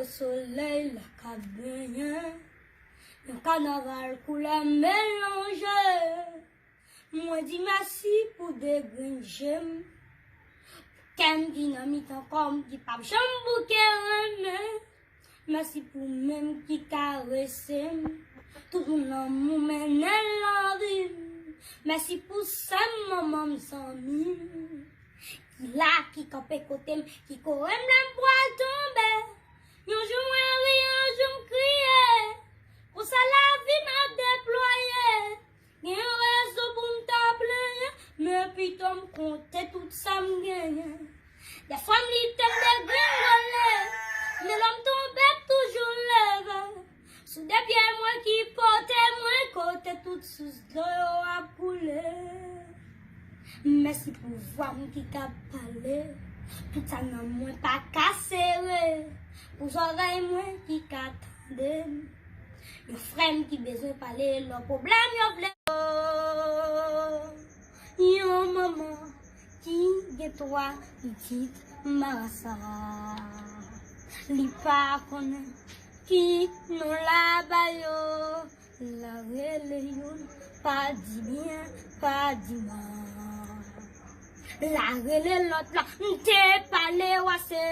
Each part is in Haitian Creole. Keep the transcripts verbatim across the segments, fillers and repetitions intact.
Solèy la k ap benyen, yon kanaval koulè melanje. Mwen di mèsi pou de grenn je m, kè m ki nan mitan kò m ki p ap janm bouke renmen. Mèsi pou men m ki karese m, tout moun lanmou mennen lavi m. Mèsi pou sè m, manman m, zanmi m, ki la, ki kanpe kote m, ki kore m lè m pral tonbe. Yon jou mwen ri, yon jou m kriye. Konsa lavi m ap deplwaye. Gen rezon pou m ta plenyen, men pito m konte tout sa m genyen. Dèfwa m lite m degringole, men lè m tonbe m toujou leve. Sou de pye mwen ki pote mwen kote tout sous dlo yo ap koule. Mèsi pou vwa m ki ka pale, tout sa nan mwen pa ka sere, pou zòrèy mwen ki ka tande m. Yon frè m ki bezwen pale lè pwoblèm yo vle. Yon manman ki gen twa pitit marasa. Li pa konnen ki non la ba yo. La rele youn, pa di byen, pa di mal. La rele lòt la, m te pale w ase.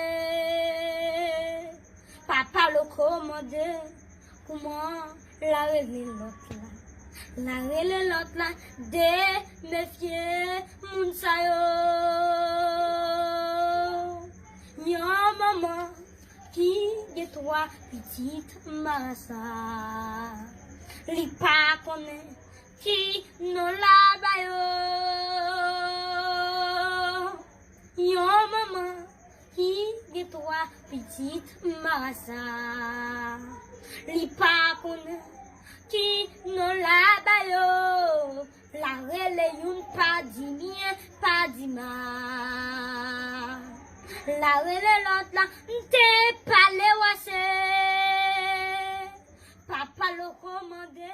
Papa Loko mande kouman la rele lòt la. La rele lòt la, demefye moun sa yo. Yon manman ki gen twa pitit marasa. Li pa konnen ki non la ba yo. Yon manman ki gen twa pitit marasa. Li pa konnen ki non la ba yo. La rele youn pa di byen, pa di mal. La rele lòt la, m te pale w ase. Papa Loko mande.